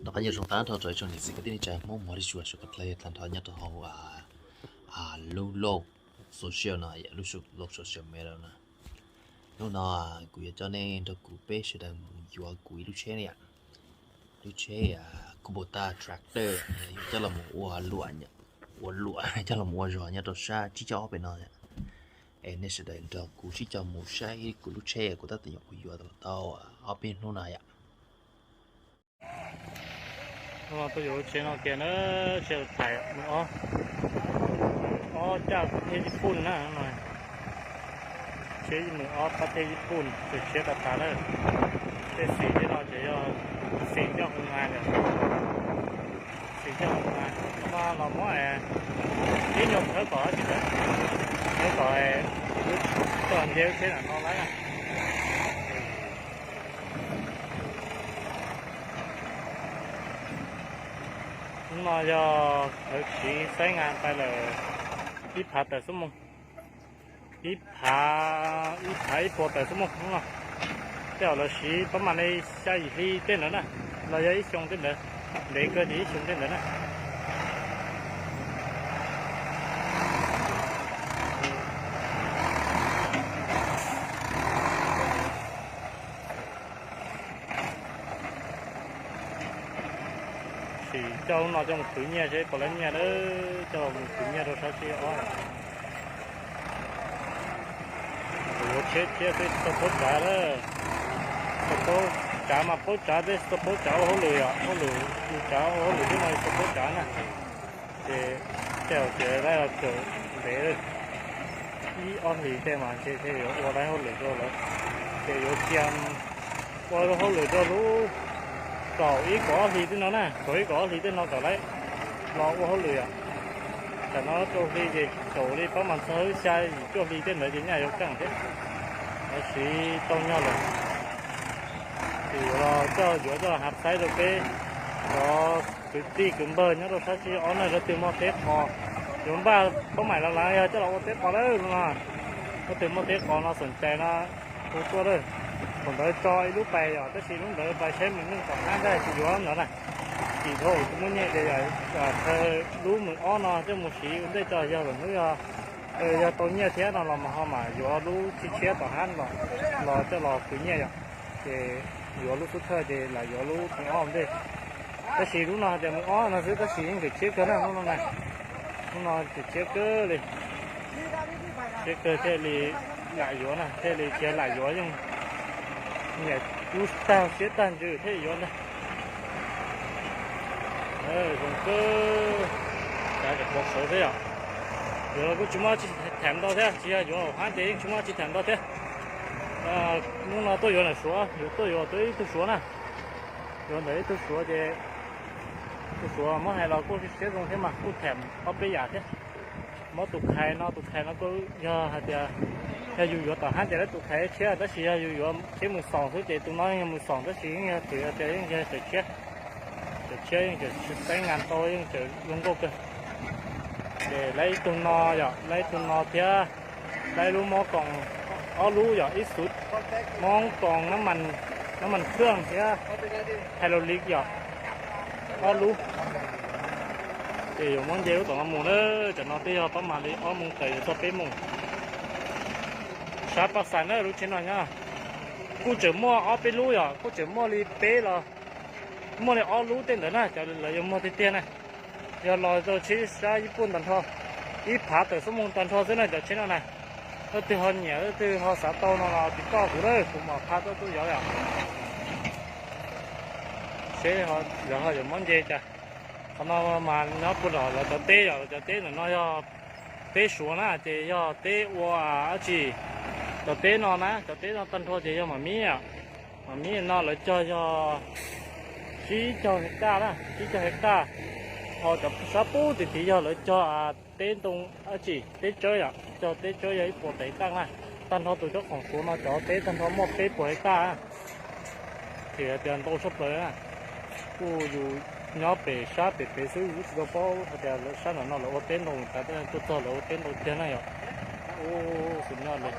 Noj qab nyob zoo tag nrho rau ib tsoom niam txiv kwv tij neej tsa Hmoob mos li sua sawv daws tag nrho nyob rau hauv lub lauj social no, lub lauj social media no. Hnub no kuv yuav coj nej nrog kuv peb sawv daws mus yuav kuv ib lub tsheb na yom. Lub tsheb Kubota tractor, yuav coj los ua luam, ua luam coj los ua zog nyob rau sab tsib caug ob pem no. Es nej sawv daws nrog kuv sib cog mus saib kuv lub tsheb kuv tab tom nyuam qhuav yuav tau ob peb hnub no yom. Hnub no tuaj yuav lub tsheb no kiag na, tsheb thaiv mus ob, ob caj pab thej Yij Pun na. Tsheb mus ob pab thej Yij Pun, tsheb tas tas na. Tej xim tej no ces yog xim coj hu na, xim coj hu na. Hnub no los muab ib nyuag khawb kom tsis tau, khawb kom coj nce lub tsheb ntawm no lawm na. Hnub no yog khawv siv saib nqa pais lawm ib phav tawm xuab moos, ib phav, ib phav ib puas tawm xuab moos hnub no. Tej zaum lawv siv pab mam li xya yim hli tej ntawd na, los yog ib xyoo tej ntawd, ntev kawg ces ib xyoo tej ntawd na. Sim coj lub no coj mus khwv nyiaj seb puas tau nyiaj na, coj mus khwv nyiaj rau sab tsib ob. Kuv yuav tsheb thiab xwb tsis tau paub tsav lawm. Tsis tau paub tsav mas paub tsav thiab tsis tau paub tsav ua hauj lwm yom, hauj lwm, tsav ua hauj lwm thiab no tsis tau paub tsav na. Ces tej zaum ces lawv caum ntev ib ob hlis tej mas ntshe thiaj yuav ua tau hauj lwm rau lawv. Ces yuav cia ua hauj lwm rau lub kaum ib kaum ob hlis tej no na, kaum ib kaum ob hlis tej no kom lawv los ua hauj lwm yom. Tam no rau hli ces tsaus li pab mas txog xya yim cuaj hli tej ntawd ces nyaj yuav kaj thiab, lawv siv tau nyaj lawm. Ces yuav los coj, yuav coj los hav xaiv rau peb cov kwv tij kwv npawg nyob rau sab tsib ob na, leej twg muaj teb qos, yuav npaj paub maim los lawm yog coj los ua teb qos lawm no. Leej twg muaj teb qos no xom cai no hu tuaj lawm. Thaum ntawd tso ib lub pais yom, tab sis lub ntawd pais saib mus neej tom qab ntag tsis yuav ntawd na. Tim dhau kuv muaj nyiaj ces yog chaw lub mus ob no coj mus siv ua ntej tso, yog lwm hnub yog, yog tau nyiaj thiab no los mas ho mam yuav lub tshiab tshiab tom hab los, los coj los khwv nyiaj yom. Ces yuav lub xub thawj ces lam yuav lub mus ob ua ntej. Tab sis lub no hais tias mus ob no xwb tab sis yeej tseem tshiab kawg na lub no na. Lub no tseem tshiab kawg li. Tshiab kawg thiaj li lam yuav na, thiaj li tias lam yuav yeej nyiam kub tag siab tag ntsws thiaj yuav ntag. Zoo kawg, cav tseem pov sawv thiab yom. Yuav los kuj tsis muaj tsis them ntau thiab, tsis yog yuav hauv hab ces yeej tsis muaj tsis them ntau thiab. Hnub no tuaj yuav ntawm Suav, yuav tuaj yuav ib tug Suav na. Yuav ntawm ib tug Suav ces tus Suav muab hais los kuj siab zoo thiab mas kuj them ob peb yam thiab. Muab tus khais no, tus khais no kuj yog hais tias yog yus yuav tom hab ces lawv tus khais tshiab, tab sis yog yus yuav tshiab mus xoom xwb ces tus no yog mus xoom tab sis yeej yog twm tias yeej yog tseem tshiab, tseem tshiab yeej tseem teeb ngas tau yeej tseem zoo nkauj kawg. Ces lawv ib tug no yom, lawv ib tug no thiab, lawv lub mob koom ob lub yom, ib xuv mob koom nab mas khwj thiab hais los li yom, ob lub. Ces yuav muab nce lub tom no mus na, tam no twb yog pab mam li ob moos tawm yuav txog peb moos. Sab Paj Xais na lub tsheb no nyob, kuj tseem muaj ob peb lub yom, kuj tseem muaj li peb los muaj li ob lub tej ntawd na, cov lawv yuav muag tiag tiag na. Yog los rau tsheb sab Yij Pun tag nrho, ib phav tawm xuab moos tag nrho xwb na cov tsheb no na. Leej twg ho nyiam leej twg ho xav tau no los tim toj kuv lawm, kuv mam phaj tuaj tuaj yuav yom. Seb lawv ho yuav muab nce cas. Qhov no mas nyob puag nram lawv cov teb yom, lawv cov teb ntawm no yog teb Suav na, ces yog teb ua dab tsi. Cov teb no na, cov teb no tag nrho ces yog mam mib, mam mib no lawv cog yog tsib caug hektaj na, tsib caug hektaj. Ho cov sab pub tim tid yog lawv cog teb ntoo dab tsi, teb tsawb yom, cog teb tsawb yog ib puas tawm hektaj na. Tag nrho tus cov khoom Suav no cov teb tag nrho muaj peb puas hektaj. Ces hais tias ntau tshaj plaws na. Kuj yus nyob pem sab pem pem xwb yus tsis tau paub hais tias lawv sab nram no lawv ua teb ntoo cas, tuaj txog lawv ua teb ntoo tiag na yom. Ub, xus nyob li.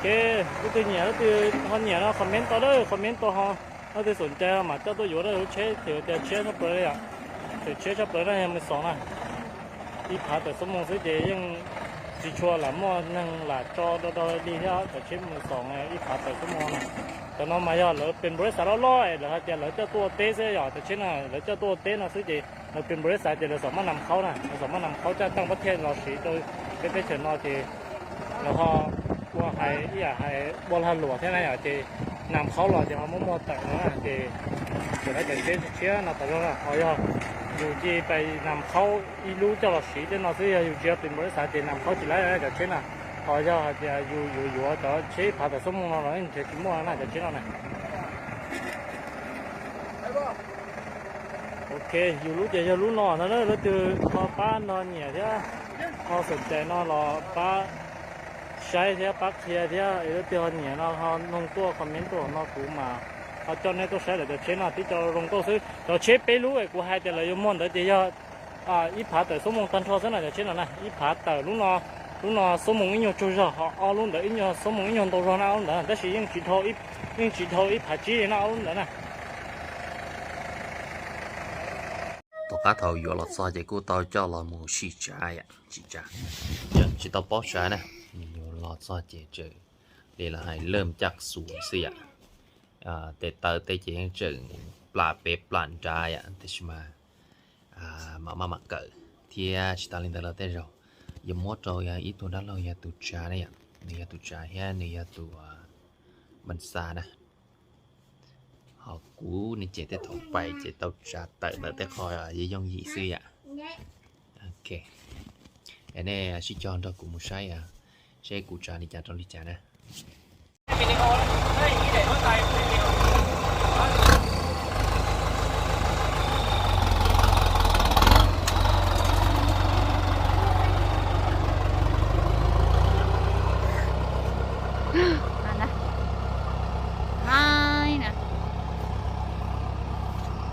Leej twg nyiam leej twg ho nyiam no comment tau lawm, comment tau ho. Leej twg xom cai ho mam coj tuaj yuav lub tsheb, tseem tshiab tshaj plaws yom. Tseem tshiab tshaj plaws na, yog mus xoom na. Ib phav tawm xuab moos xwb ces yeej tsis tshua lam muaj neeg lam tso do do li thiab, cov tsheb mus xoom ib phav tawm xuab moos na. Cov no mas yog lawv pes npau xav loj loj es lawv hais tias lawv coj tuaj ua teb xwb yom, cov tsheb no lawv coj tuaj ua teb no xwb ces lawv pes npau xav tias lawv xav muab nam khaub na, lawv xav muab nam khaub coj tawm npab thiaj los siv rau peb teb chaws no ces lawv ho ua hais ib yam hais ua lag luam thiab na yom, ces nam khaub los ces ho muab muag tawm no na ces tseem lawv cov tsheb tshiab no tas zog na. Ho yog yus cia pes nam khaub ib lub coj los siv tej no xwb, yog yus tsis yog pes npau xav ces nam khaub tsis laib cov tsheb na. Ho yog hais tias yus yuav yuav cov tsheb phav tawm xuab moos no los nrhiav tsis muaj na cov tsheb no na. Ok, yus lub ces yog lub no no na, leej twg ho pab no nyiam thiab ho xom cai no los pab saib thiab pab qhia thiab, leej twg ho nyiam no ho noog tuaj comment tuaj no kuv mam ho coj nej tuaj saib lawv cov tsheb no tib co zoo nkauj xwb. Cov tsheb peb lub es kuv hais tias lawv yuav muag ntawd ces yog ib phav tawm xuab moos tag nrho xwb no cov tsheb no na, ib phav tawm lub no, lub no xuab moos ib nyuag tsaug zog, ho ob lub ntawd ib nyuag xuab moos ib nyuag ntau zog na ob lub ntawd, tab sis yeej tsis dhau ib phav tsib li na ob lub ntawd na. Tom qab thaum yuav los txog ces kuj tau coj los mus sim tsav yom, sim tsav, tseem tsis tau paub tsav na. Yuav los txog ces tseem li lawv hais laj caj xuas xwb yom. Tes taw tej ces yeej tseem plam pem plam nrad yom, tab sis mas mam maj mam kawm thiab. Tsis tas li ntawd los tej zaum yuav muab rau ib tug dab laug yog tus tsav na yom, nws yog tus tsav thiab nws yog tus npaj xa na. Ho kuv ne ces tej thaum pais ces tau tsav tawm ntawm tej qho yooj yim xwb yom. Ok, nej sib cog nrog kuv mus saib seb kuv tsav li cas rau li cas na. Haib na,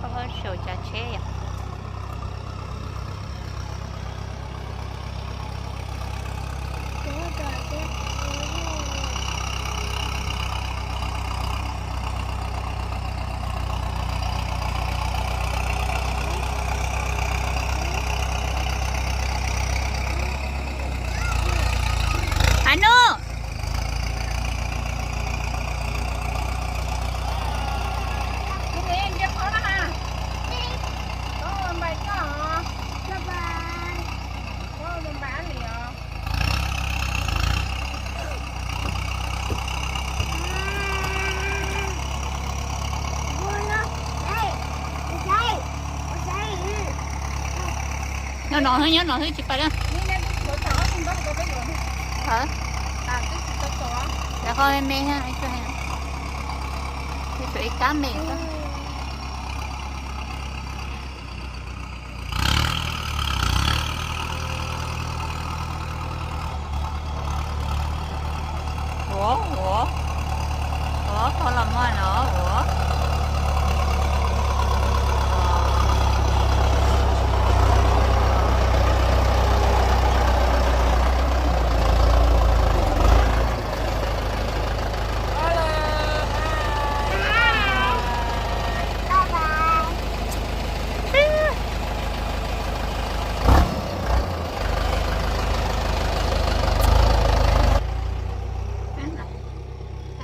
koj pab saum tsav tsheb yom. Anub. Nyob no xwb, nyob no xwb tsis pais lawm. Lawv qhov me me, tshuav ib kab me xwb. Ua, ua, ua, koj los muaj no ua.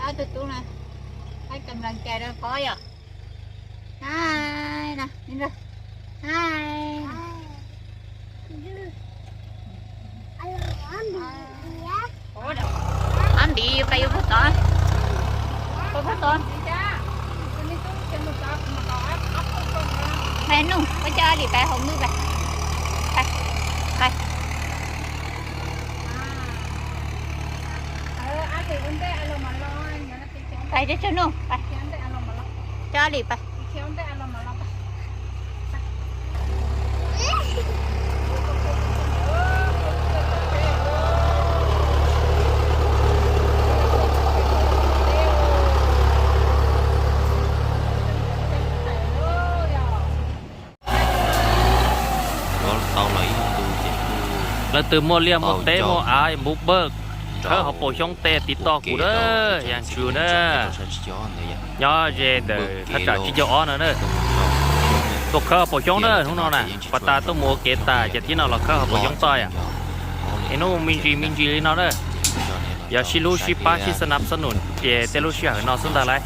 Ob tug tub no, hais kam las cai rau qhov yom. Hai na, hai. Ob ntiv pais yuav puag tod, puag tod. Pais nug, pais coj Ab Lis pais hauv nub pais. Pais, pais. Pais, coj nug, pais. Coj Ab Lis pais. Tau los ib ntu ces kuj, leej twg muaj liaj muaj teb muaj av npub pawj, Khawb hauv paus xyoob tej tiv toj kuv na, Yaj Tswv na, nyob ze ntawm thaj tsam tsib caug ob no na. Tuaj khawb hauv paus xyoob na, hnub no na, pas tas tuaj mus ua kev tas ces thiab no los khawb hauv paus xyoob toj yom. Es hnub me ntsis me ntsis li no na, yog sib hlub sib pab sib xab nab xab num ces tej lub sij hawm no xwb ntag lauj.